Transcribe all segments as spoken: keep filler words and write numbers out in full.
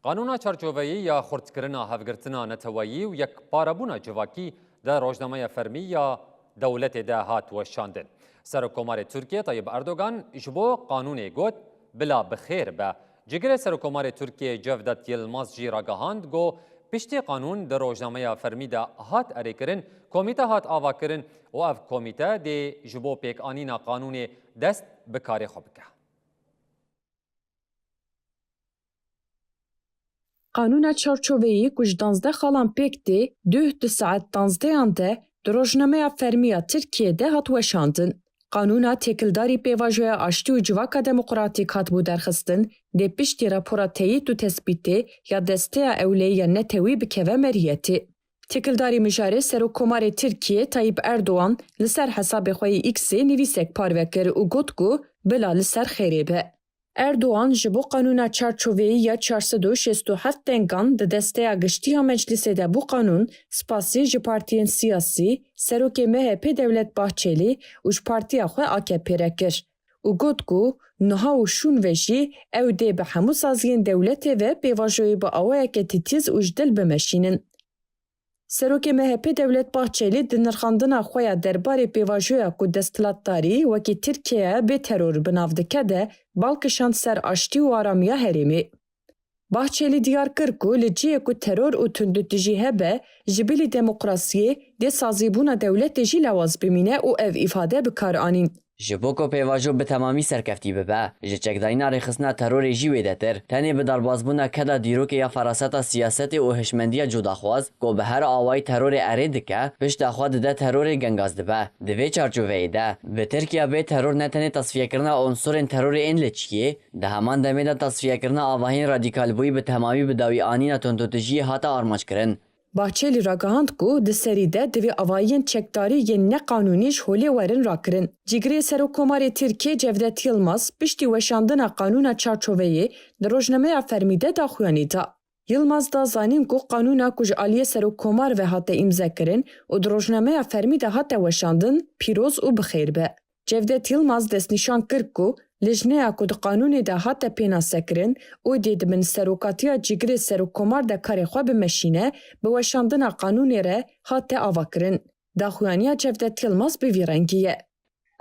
Qanûna çarçoveyî ya xurtkirina hevgirtina neteweyî û yekparebûna civakî di rojnameya fermî ya dewletê de hat weşandin. Serokkomarê Tirkiyê Tayyip Erdogan ji bo qanûnê got, "Bila bi xêr be." Cîgirê Serokkomarê Tirkiyê Cevdet Yilmaz jî ragihand, got, "Piştî qanûn di rojnameya fermî de hat erêkirin, komîte hat avakirin û ev komîte dê ji bo pêkanîna qanûnê dest bi karê xwe bike." Qanûna çarçoveyî ku ji danzdeh xalan pêk tê, duh di saet danzdeyan de di rojnameya fermî ya Tirkiyê de hat weşandin. Qanûna têkildarî pêvajoya aştî û civaka demokratîk hatibû derxistin, dê piştî rapora teyîd û tespîtê ya Desteya Ewleyî ya Netewî bikeve meriyetê. Têkildarî mijarê Serokkomarê Tirkiyê Tayyip Erdogan li ser hesabê xwe yê X-ê nivîsek parve kir û got ku bila li ser xêrê be. Erdogan ji bo qanûna çarçoveyî ya çar sed û şêst û heft dengan di desteya giştî ya Meclisê de bû qanûn, spasî ji partiyên siyasî, serokê M H P Devlet Bahçelî û ji partiya xwe A K P re kir û got ku niha û şûn ve jî ew dê bi hemû saziyên dewletê ve pêvajoyê bi awayeke titîz û ji dil bimeşînin. Serokê M H P Devlet Bahçelî di nirxandina xwe ya derbarê pêvajoya ku desthilatdarî wekî Tirkiye bê teror bi nav dike de bal kişand ser aştî û aramiya herêmê. Bahçelî diyar kir ku li cihê ku teror û tundutijî hebe, ji bilî demokrasiyê dê sazîbûna dewletê jî lawaz bimîne û ev îfade bi kar anîn. Ji bo ku pêvajo bi temamî serkeftî bibe, ji çekdayîna rêxistina terorê jî wêdetir, tenê bi derbazbûna keda dîrokê ya feraseta siyasetê û hişmendiya cudaxwaz ku bi her awayî terorê erê dike, pişta xwe dide terorê gengaz dibe. Di vê çarçoveyê de, bi Tirkiya bê teror ne tenê tasfiyekirina unsurên terorê ên li çiyê, di heman demê de tasfiyekirina avahiyên radîkalbûyî bi dawî anîna tundutijiyê hate armanckirin. Bahçelî ragihand ku di serî de divê avahiyên çekdarî yên neqanûnî ji holê werin rakirin. Cîgirê Serokkomarê Tirkiyê Cevdet Yilmaz piştî weşandina qanûna çarçoveyê di rojnameya fermî de daxuyanî da. Yilmaz da zanîn ku qanûna ku ji aliyê Serokkomar ve hate îmzekirin û di rojnameya fermî de hate weşandin, pîroz û bi xêr be. Cevdet Yilmaz destnîşan kir ku lijneya ku di qanûnê de hate pênasekirin û dê di bin serokatiya Cîgirê Serokkomar de karê xwe bimeşîne, bi weşandina qanûnê re hate avakirin. Daxuyaniya Cevdet Yilmaz bi vî rengî ye.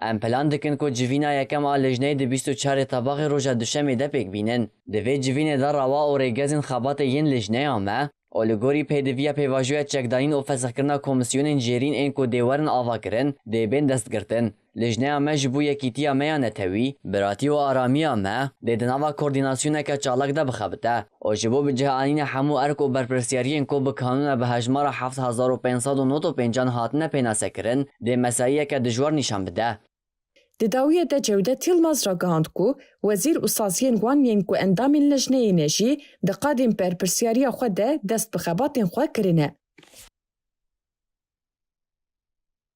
Em plan dikin ku civîna yekem a lijneyê di bîst û çarê Tebaxê roja Duşemê de pêk bînin. Di vê civînê de rawa û rêgezên xebatê yên lijneya me, û li gorî pêdiviya pêvajoya çekdayîn û fesixkirina komîsyonên jêrîn ên ku dê werin avakirin, dê bên destgirtin. Lijneya me ji bo yekîtiya me ya netewî, biratî û aramiya me dê di nava koordînasyoneke çalak de bixebite û ji bo bi cih anîna hemû erk û berpirsiyariyên ku bi kanûna bi hejmara heft hezar û pênc sed û nod û pêncan hatine pênasekirin, dê mesayiyeke dijwar nîşan bide. Di dawiyê de Cewdet Yilmaz ragihand ku wezîr û saziyên wan yên ku endamên lijneyê ne jî di qadên berpirsiyariya xwe de dest bi xebatên xwe kirine.